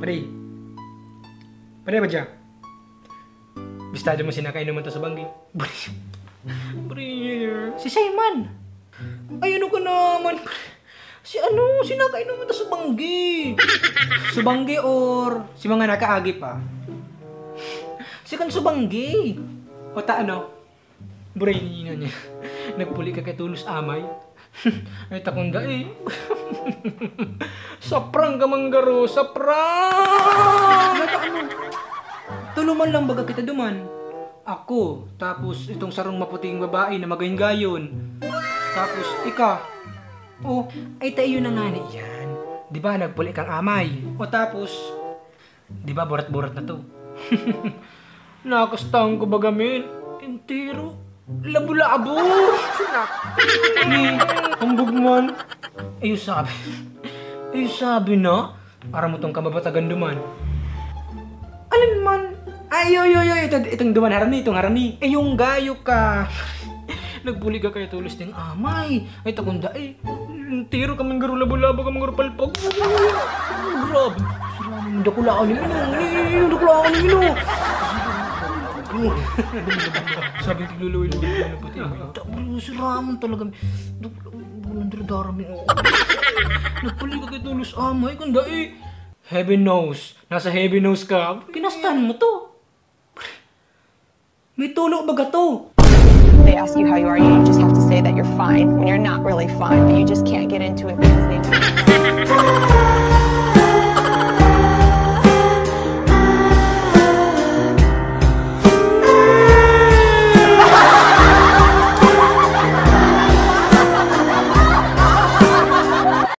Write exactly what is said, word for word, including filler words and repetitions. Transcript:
Pre. Pre ba dyan? Bistado mo si nakainuman ta sa banggi? Pre. Pre. Si Simon. Ay, ano ka naman, pre? Si ano, si nakainuman ta sa banggi? Sa banggi or si mga nakaagi pa? Si kan sa banggi. O ta ano? Buray ni ina niya. Nagpuli ka kay Tulos Amay. Ay, takong dai. Saprang ka manggaro, saprang! Nata ano? Tuluman lang baga kita duman. Ako, tapos itong sarong maputing babae na magayong-gayon. Tapos ika. Oh, ay tayo na nga ni yan. Di ba nagpuli kang amay? O tapos, di ba burat-burat na to? Nakastang ko baga, men. Entero. Labo-labo! Ni, hambog man. Ayo sabi. Ayo sabi na. Aram mo tong kababatagan duman. Alin man? Ay, yo, yo, yo, ito, itong duman harani, itong harani. Eh, yung gayo ka. Nagpuli ka kaya tulos ng amay. Ay, takong dai. Tiro ka man garo labo-labo ka man garo palpag. Grabe. Sira mo, dakulakan ni Mino. Ni, ni, ni, dakulakan ni Mino. Sabi ko, luluwi-luwi na pati. Tapos sira mo talaga. Dakulakan ni Mino. Nagpuli ka kay tulos amay, kung dai. Heavy nose. Nasa heavy nose ka. Kinastan mo to. May tulo baga to. They ask you how you are, you just have to say that you're fine when you're not really fine, but you just can't get into it because they